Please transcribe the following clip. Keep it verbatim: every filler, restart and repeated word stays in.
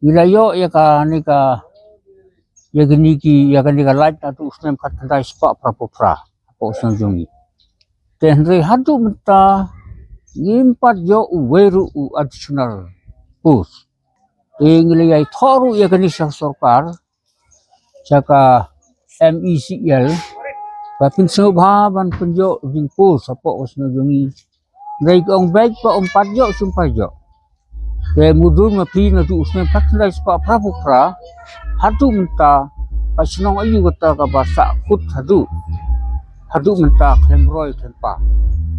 Ngi la ïoh ïa kane ka, ïa kine ki, ïa kane ka light naduh u snem khatkhyndai spah phraphew phra hapoh shnong jong ngi. Te hynrei haduh mynta ngim pat ïoh uwei ruh u additional post. Te ngi la ïai thoh ruh ïa kane sha sorkar, sha ka M E C L, ba phin sngewbha ban pynïoh jingpost hapoh ka shnong jong ngi. Hynrei ki ong beit ba ym pat ïoh, shu ym pat ïoh. Te mudui mapli naduh u snem khatkhyndai spah phraphew phra haduh mynta, ka shnong aïu kata kaba sah kut haduh, haduh mynta khlem roi khlem pa.